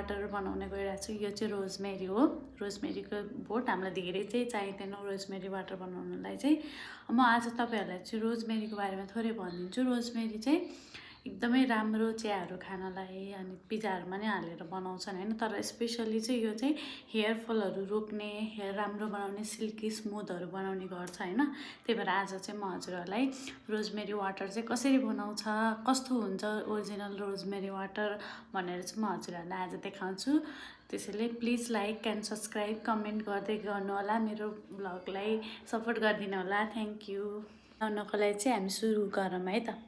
Water बनाउने गइरहेको छु। यो चाहिँ रोजमेरी हो, रोजमेरीको बोट। हामीलाई धेरै चाहिँ चाहिँदैन रोजमेरी वाटर बनाउनलाई चाहिँ। म आज तपाईँहरूलाई चाहिँ रोजमेरीको बारेमा थोरै भनिदिन्छु। रोजमेरी चाहिँ एकदमै राम्रो चियाहरू खानलाई अनि पिज्जाहरूमा नि हालेर बनाउँछन् हैन। तर स्पेसली चाहिँ यो चाहिँ हेयर फलहरू रोक्ने, हेयर राम्रो बनाउने, सिल्की स्मुथहरू बनाउने गर्छ हैन। त्यही भएर आज चाहिँ म हजुरहरूलाई रोजमेरी वाटर चाहिँ कसरी बनाउँछ, कस्तो हुन्छ ओरिजिनल रोजमेरी वाटर भनेर चाहिँ म हजुरहरूलाई आज देखाउँछु। त्यसैले please like and subscribe, comment गर्दै गर्नु होला, मेरो ब्लगलाई सपोर्ट गरिदिनु होला। Thank you. बनाउनको लागि चाहिँ हामी सुरु गरौँ है त।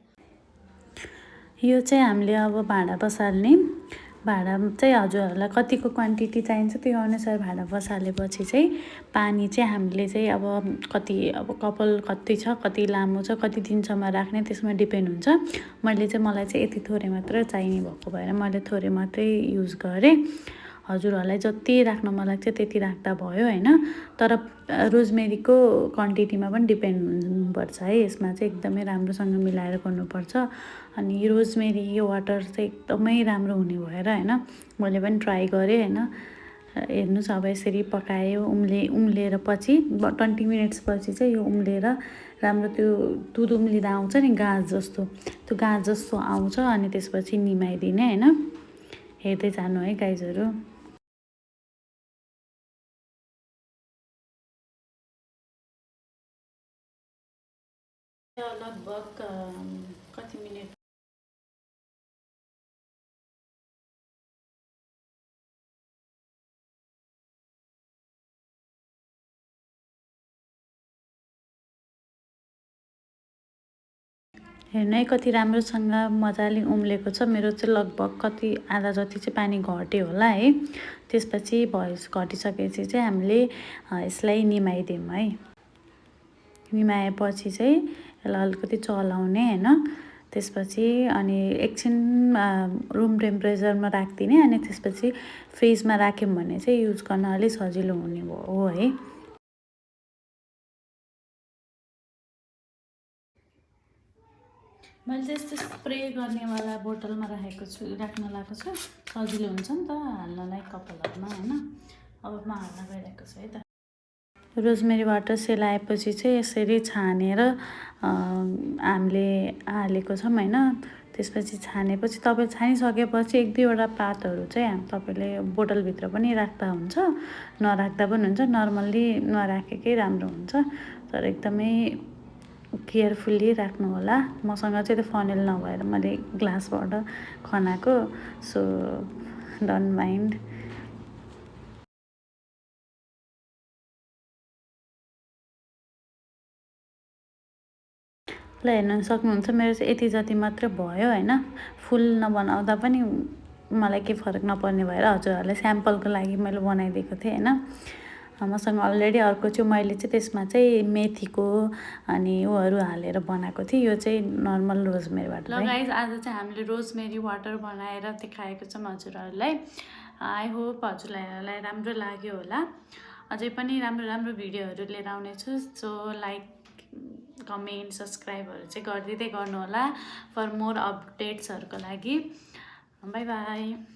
यो चाहिँ हामीले अब भाँडा बसाल्ने, भाँडा चाहिँ हजुरहरूलाई कतिको क्वान्टिटी चाहिन्छ त्यो अनुसार भाँडा बसालेपछि चाहिँ पानी चाहिँ हामीले चाहिँ अब कति, अब कपाल कति छ, कति लामो छ, कति दिनसम्म राख्ने त्यसमा डिपेन्ड हुन्छ। मलाई चाहिँ यति थोरै मात्र चाहिने भएको भएर मैले थोरै मात्रै युज गरेँ। हजुरहरूलाई जति राख्न मन लाग्छ त्यति राख्दा भयो हैन। तर रोजमेरीको क्वान्टिटीमा पनि डिपेन्ड हुनुपर्छ है। यसमा चाहिँ एकदमै राम्रोसँग मिलाएर गर्नुपर्छ। अनि रोजमेरी यो वाटर चाहिँ एकदमै राम्रो हुने भएर हैन मैले पनि ट्राई गरेँ हैन। हेर्नुस् अब यसरी पकायो, उम्लेर पछि 20 मिनट्स पछि चाहिँ यो उम्लेर राम्रो त्यो दुध उम्लिँदा आउँछ नि गाज जस्तो, त्यो गाज जस्तो आउँछ। अनि त्यसपछि निमाइदिने हैन। हेर्दै जानु है गाइजहरू। लगभग कति मिनट हेर्नु है कति राम्रोसँग मजाले उम्लेको छ। मेरो चाहिँ लगभग कति आधा जति चाहिँ पानी घट्यो होला है। त्यसपछि घटिसकेपछि चाहिँ हामीले यसलाई निमाइदिउँ है। निमाएपछि चाहिँ यसलाई अलिकति चलाउने हैन। त्यसपछि अनि एकछिन रुम टेम्परेचरमा राखिदिने। अनि त्यसपछि फ्रिजमा राख्यौँ भने चाहिँ युज गर्न अलिक सजिलो हुने हो है। मैले चाहिँ यस्तो स्प्रे गर्नेवाला बोतलमा राख्न लागेको छु, सजिलो हुन्छ नि त हाल्नलाई कपालहरूमा हैन। अब म हाल्न गइरहेको छु है त। रोजमेरी वाटर सेलाएपछि चाहिँ यसरी छानेर हामीले हालेको छौँ हैन। त्यसपछि छानेपछि तपाईँ छानिसकेपछि 1-2वटा पातहरू चाहिँ तपाईँले बोतलभित्र पनि राख्दा हुन्छ, नराख्दा पनि हुन्छ। नर्मल्ली नराखेकै राम्रो हुन्छ। तर एकदमै केयरफुल्ली राख्नु होला। मसँग चाहिँ त्यो फनेल नभएर मैले ग्लासबाट खनाएको, सो डोन्ट माइन्ड। ल हेर्न सक्नुहुन्छ मेरो चाहिँ यति जति मात्र भयो हैन। फुल नबनाउँदा पनि मलाई केही फरक नपर्ने भएर हजुरहरूलाई स्याम्पलको लागि मैले बनाइदिएको थिएँ हैन। मसँग अलरेडी अर्को चाहिँ मैले चाहिँ त्यसमा चाहिँ मेथीको अनि उहरू हालेर बनाएको थिएँ। यो चाहिँ नर्मल रोजमेरी वाटर। ल गाइज आज चाहिँ हामीले रोजमेरी वाटर बनाएर देखाएको छौँ हजुरहरूलाई। आई होप हजुरलाई राम्रो लाग्यो होला। अझै पनि राम्रो भिडियोहरू लिएर आउनेछु। सो लाइक, कमेन्ट, सब्सक्राइबहरू चाहिँ गरिदिँदै गर्नु होला फर मोर अपडेट्सहरूको लागि। By by.